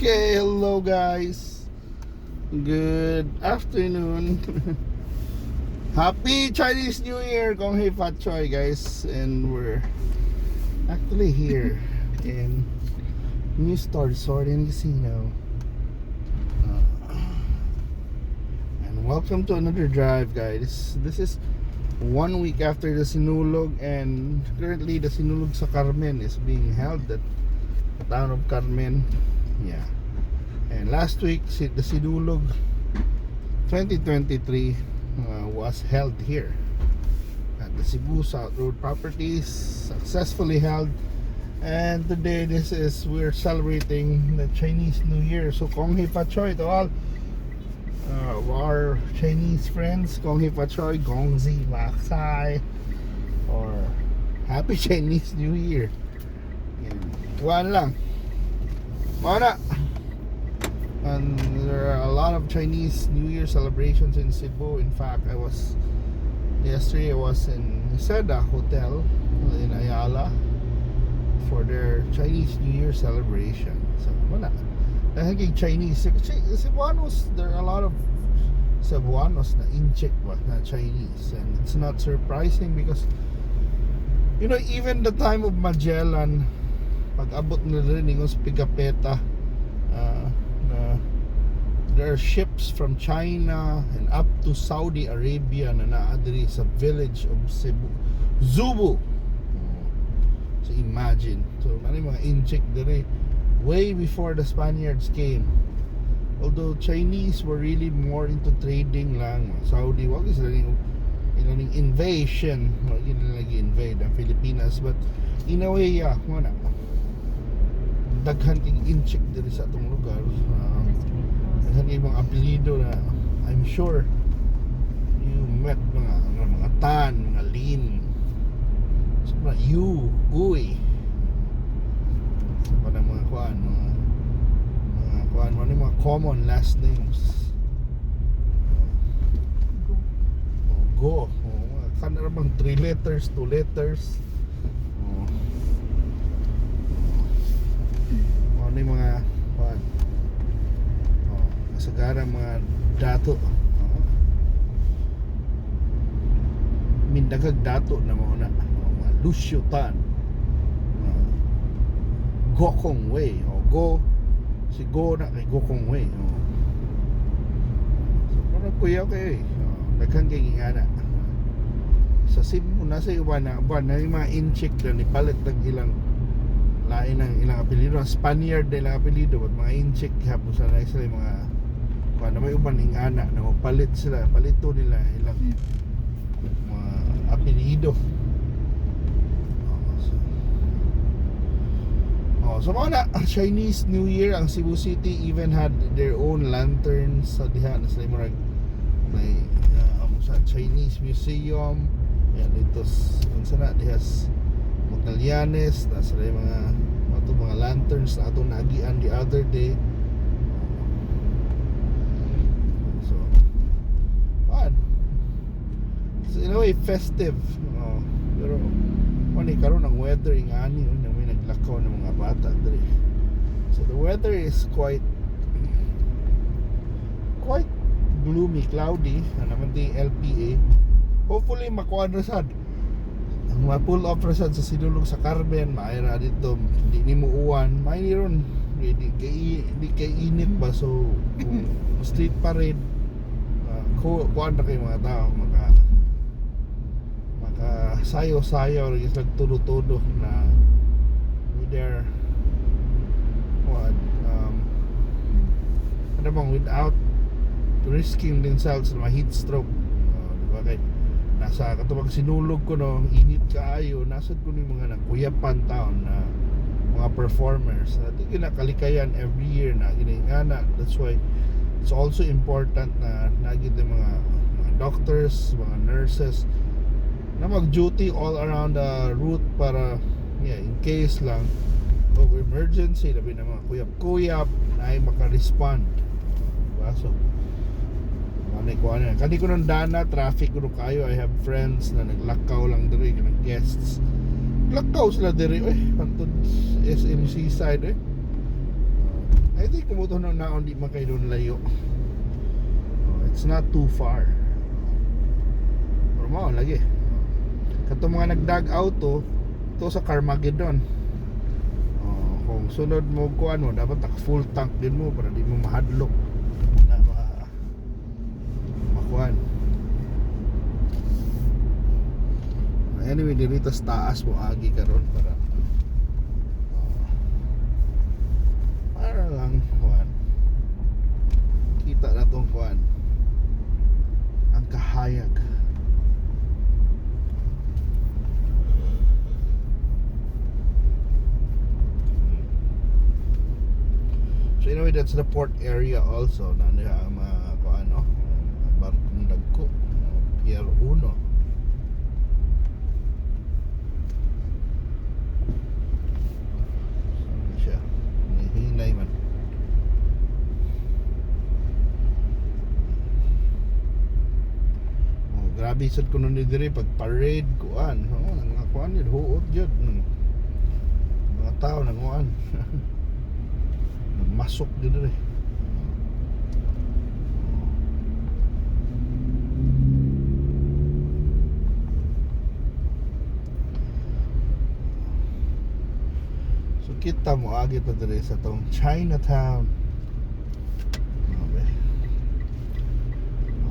Okay, hello guys. Good afternoon. Happy Chinese New Year, Kong Hei Fat Choi, guys. And we're actually here in New Star Resort and Casino. And welcome to another drive, guys. This is one week after the Sinulog, and currently the Sinulog sa Carmen is being held at the town of Carmen. Yeah. And last week, the Sinulog 2023 was held here at the Cebu South Road Properties, successfully held. And today, this is we're celebrating the Chinese New Year. So, Kong Hei Fat Choi to all our Chinese friends, Kong Hei Fat Choi, Gong Xi Fa Cai, or Happy Chinese New Year. Yan. Kuhaan lang. Mao na. And there are a lot of Chinese New Year celebrations in Cebu. In fact, I was yesterday I was in Seda Hotel in Ayala for their Chinese New Year celebration. So, wala. Dahil kay Chinese, Cebuanos, there are a lot of Cebuanos na Intsik ba, na Chinese. And it's not surprising because even the time of Magellan, pag abot nila rin ingon sa Pigafetta, na there are ships from China and up to Saudi Arabia na naa diri sa village of Cebu, Zubu. Oh. So imagine. So ano yung mga Intsik diri way before the Spaniards came. Although Chinese were really more into trading lang. Saudi, wag sila ning ilang ning invasion, wag nila lagi invade ang Pilipinas, but in a way, yeah, wala. Daghan king Intsik diri sa atong lugar. Daghan kay mga apelyido na I'm sure you met, mga ano, mga Tan, mga Lin, so, mga Yu, Uy. So, parang mga kuan, mga kuan, mga mga common last names. Go. Oh, go. Oh, mga kana bang three letters, two letters. Oh. Oh. Ano yung mga kuan? Oh, kasagara mga dato. Oh. Mindagag dato na mao na. Oh, mga Lucio Tan. Mga Gokongwei. Oh, Go si Go na kay Gokongwei. Oh. So, parang kuya kayo eh. Oh, daghan kay ngana. Sa Cebu nasa uban na uban na yung mga Intsik na nipalit ng ilang lain ng ilang apelyido. Ang Spaniard na ilang apelyido, but mga Intsik hapon sa na sila yung mga kuan na may uban ingana na palit sila, palito nila ilang mga apelyido. Oh, so mao na Chinese New Year. Ang Cebu City even had their own lanterns sa diha na sila murag may sa Chinese Museum yan dito unsa na diha sa Magallanes na sila yung mga ato mga lanterns na atong naagian the other day. So fun. So, in a way festive, oh, pero ano karon ang weather ingani unya may naglakaw ng mga bata diri, so the weather is quite gloomy, cloudy na naman di LPA. Hopefully makuha na sad ang ma-pull off ra sad sa Sinulog sa Carmen, maayo ra dito, di ni mo uwan, maayo ni ron di kay init ba, so kung street parade, kuan na kay mga tao maka sayo-sayo ra sila tudo-tudo na with their what ano bang without risking themselves na ma-heat stroke. Di ba kay nasa katubag Sinulog ko no, init kaayo, nasad ko ni mga nagkuyapan taon na mga performers na di ginakalikayan every year na ginaingana. That's why it's also important na nagit yung mga doctors, mga nurses na mag-duty all around the route para, yeah, in case lang of emergency, labi na mga kuyap-kuyap na ay maka-respond, diba? So ano ko ano kani ko nang dana traffic ko kayo. I have friends na naglakaw lang diri, kanang guests, lakaw sila diri oy, pantod SMC side eh. I think Kung mo na di man kayo doon layo. Oh, it's not too far. Pero mao lagi. Katong mga nagdag auto to sa Carmageddon. Oh, kung sunod mo kuan mo, dapat naka full tank din mo para di mo mahadlok na makuan. Anyway, dito sa taas mo agi karon para para lang kuan. Kita na tong kuan. Ang kahayag. So anyway, that's the port area also. Na ang mga kuan, no? Barkong dagko. Pier 1. Saan siya? Hinay man. Oh, grabe sad kuno ni diri pag parade kuan, oh, ang mga kuan yun, huot gyud. Mga tao nanguan. Masok gyud diri. So kita mo agi ta diri sa tong Chinatown. Grabe.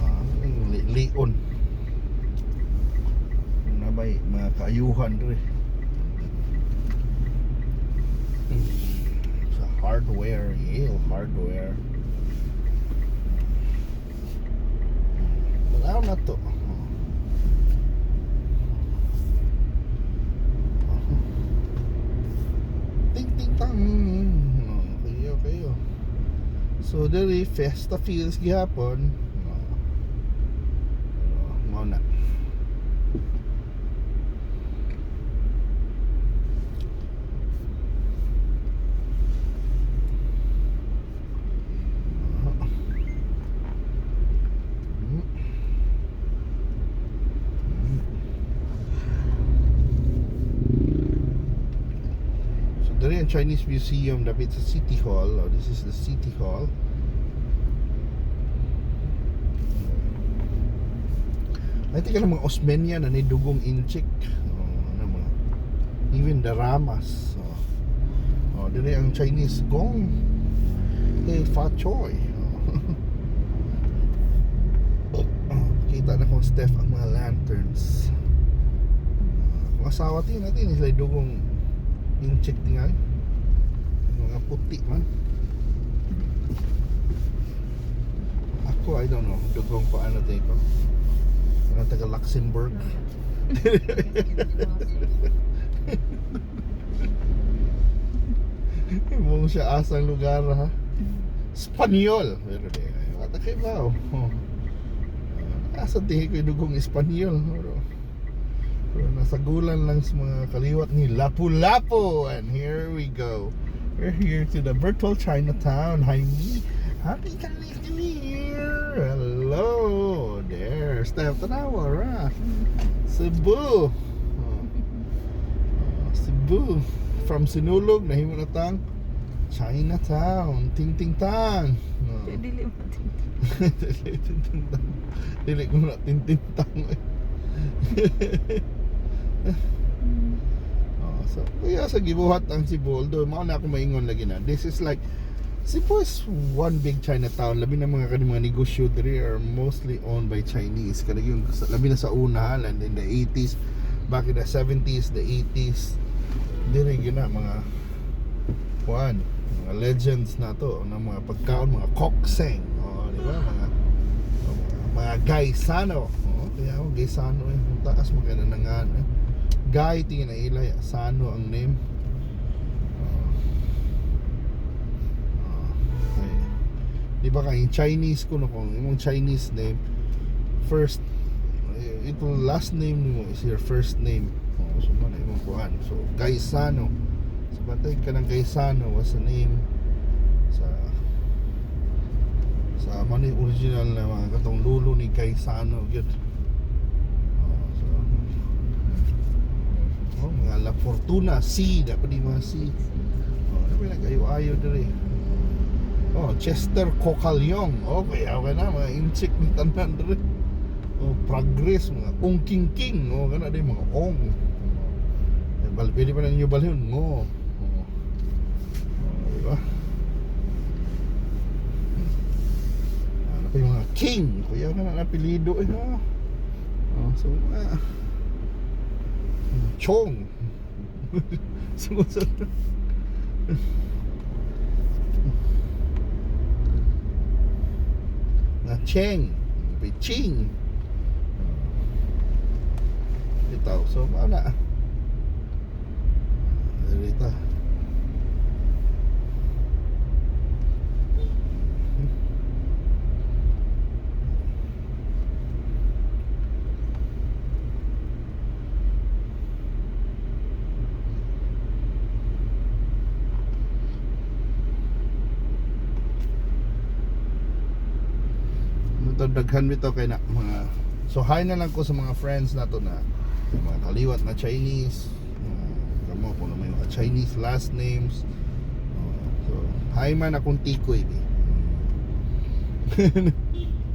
Ah, ang lion. Nabay mga kaayuhan diri. Sa hardware, Yale Hardware. Wala na to. Ting ting tang. Okay, okay. Oh. So diri Fiesta feels gihapon. Oh. Pero mao na. So diri ang Chinese Museum dapit sa City Hall. Oh, this is the City Hall. I think ano mga Osmeña na ni dugong Intsik. Oh, ano mga even the Ramas. Oh, oh diri ang Chinese Gong Hei Fa Choi. Oh. Oh, kita na kong Steph ang mga lanterns. Kung asawa tin natin sila dugong Intsik tingali. Mga puti man. Ako, I don't know. Dugong pa ano tayo ko. Mga taga Luxembourg. Mong siya asang lugar ha. Espanyol. Pero di, wala kay ba oh. Asa tingin ko yung dugong Espanyol. Pero nasagulan lang sa mga kaliwat ni Lapu-Lapu. And here we go. We're here to the virtual Chinatown. Hi me. Happy Chinese New Year! Hello! There. Steph, tanawa ra. Cebu. Oh. Oh, Cebu. From Sinulog, nahimo na tang Chinatown. Ting ting tang. Oh. Dili mo ting. Dili ting ting tang. Dili ko na ting ting tang. Eh. Oh, so kaya sa gibuhat ang Cebu, although mao na ako maingon lagi na. This is like Cebu is one big Chinatown. Labi na mga kaning mga negosyo diri are mostly owned by Chinese. Kanang yung labi na sa una and in the 80s, back in the 70s, the 80s, diri gyud na mga kuan, mga legends na to ng mga pagkaon, mga kokseng, oh, di ba? Mga Gaisano. Oh, kaya ako Gaisano eh. Ang taas mo kaya nangan eh. Guy tingin na ilay, Sano ang name. Oh. Oh, okay. Di ba kay Chinese ko no, kung imong Chinese name first eh, itong last name mo is your first name. Oh, so man imong kuan. So Gaisano. So batay ka ng Gaisano was the name sa man yung original na mga katong lulo ni Gaisano gyud. Oh, so oh, mga La Fortuna C, dapat di mga C. Oh, ano ba nag-ayo-ayo diri. Chester Kokalyong. Okay na mga Intsik ni tanan diri. Oh, Progress, mga Ong King King. Oh, kana di mga Ong. Eh, bal pwede pa na ninyo balhin ngo. Oh. Oh, di ba? Ano pa yung mga King? Kuya ka na apelyido eh ha. Oh, so mga Chong. So, na Cheng, may Ching. Ito, so mao na. Dito. Ito, daghan bitaw kay na mga, so hi na lang ko sa mga friends nato na yung mga kaliwat na Chinese, kamo kung may mga Chinese last names. So hi man akong tikoy bi.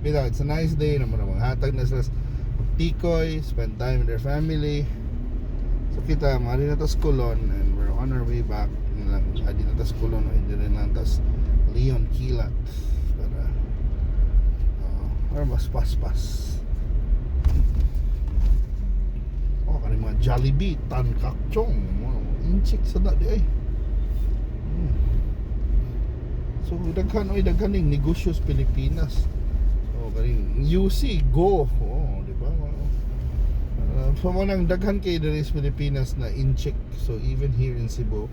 Bitaw, it's a nice day na mga hatag na sila sa tikoy, spend time with their family. So kita mari na tas Colon and we're on our way back na lang, adi na tas Colon o hindi rin lang tas Leon Kilat para or mas paspas. Oh, kani mga Jollibee, Tan Kak Chong, mga Intsik sa da di ay. So daghan oy, daghan ning negosyo sa Pilipinas. So kaning UC Go, oh, di ba? So mo nang daghan kay diri sa Pilipinas na Intsik. So even here in Cebu,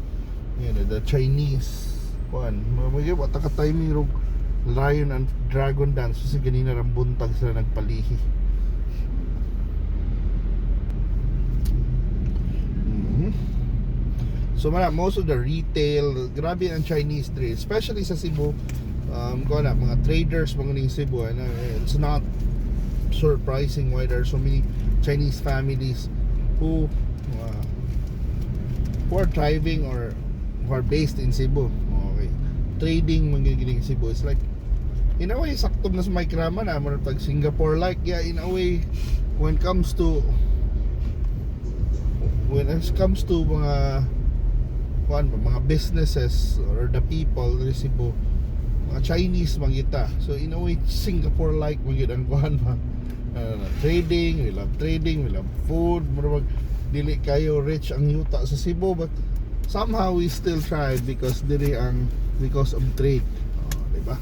the Chinese kuan, mga wa ta ka timing rog Lion and Dragon Dance kasi ganina rang buntag sila nagpalihi. So mana most of the retail, grabe ang Chinese trade, especially sa Cebu. Kuan na, mga traders mga ning Cebu, and it's not surprising why there are so many Chinese families who are thriving or who are based in Cebu. Okay. Trading man gyud gining Cebu. It's like in a way sakto na sa Micrama na murag pag Singapore like, yeah, in a way when it comes to mga kuan ba, mga businesses or the people diri sa Cebu, mga Chinese man kita. So in a way Singapore like man gyud ang kuan ba. Trading, we love trading, we love food. Murag dili kayo rich ang yuta sa Cebu, but somehow we still thrive because diri ang because of trade. Oh, di ba?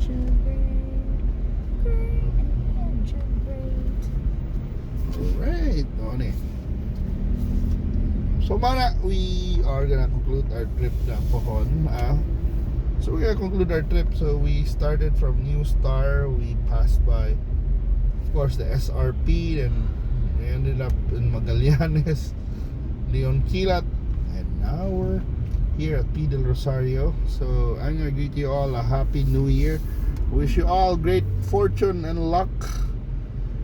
Gingerbread, great gingerbread. Alright, no ni. So mana, we are gonna conclude our trip na pohon. Ah. So we're gonna conclude our trip. So we started from New Star, we passed by, of course, the SRP, and we ended up in Magallanes, Leon Kilat, and now we're here at P. del Rosario. So I'm gonna greet you all a happy new year. Wish you all great fortune and luck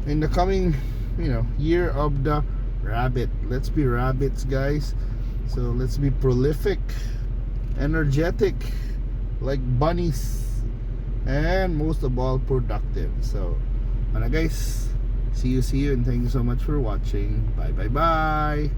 in the coming year of the rabbit. Let's be rabbits, guys. So let's be prolific, energetic, like bunnies, and most of all, productive. So, ano guys, see you, and thank you so much for watching. Bye, bye, bye.